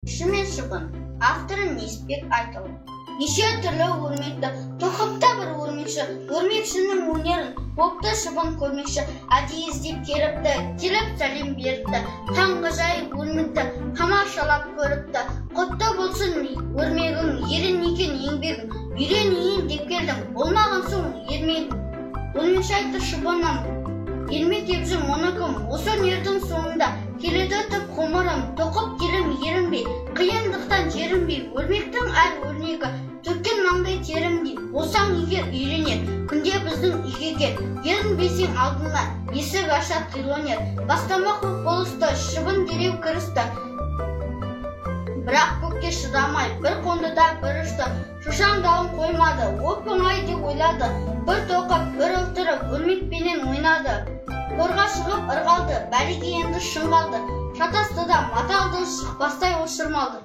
Өрмекші мен шыбын. Авторы Несіпбек Айтұлы. Неше түрлі өрмекті тоқыпты бір өрмекші, өрмекшінің өнерін бопты шыбын көрмекші. Әдейі іздеп келіпті, келіп сәлем беріпті, таңғажайып өрмекті тамашалап көріпті. Құтты болсын өрмегің, ерен екен еңбегің, үйренейін деп келдім, болмаған соң ермегің. Өрмекші айтты: шыбыным, ермек деп жүр мұны кім? Осы өнердің соңында келеді өтіп ғұмырым, тоқып келем ерінбей, қиындықтан жерінбей. Өрмектің әр өрнегі төккен маңдай терімдей. Болсаң егер үйренер, күнде біздің үйге кел, ерінбесең алдыңнан есік ашар қилы өнер. Бастамақ боп болысты, шыбын дереу кірісті, бірақ көкке шыдамай бір қонды да бір ұшты. Шошаңдауын қоймады, оп оңай деп ойлады, бір тоқып, бір ылтырып өрмекпенен ойнады. Торға шығып ырғалды, бәлеге енді шын қалды, шатасты да маталды, шықпастай ол шырмалды.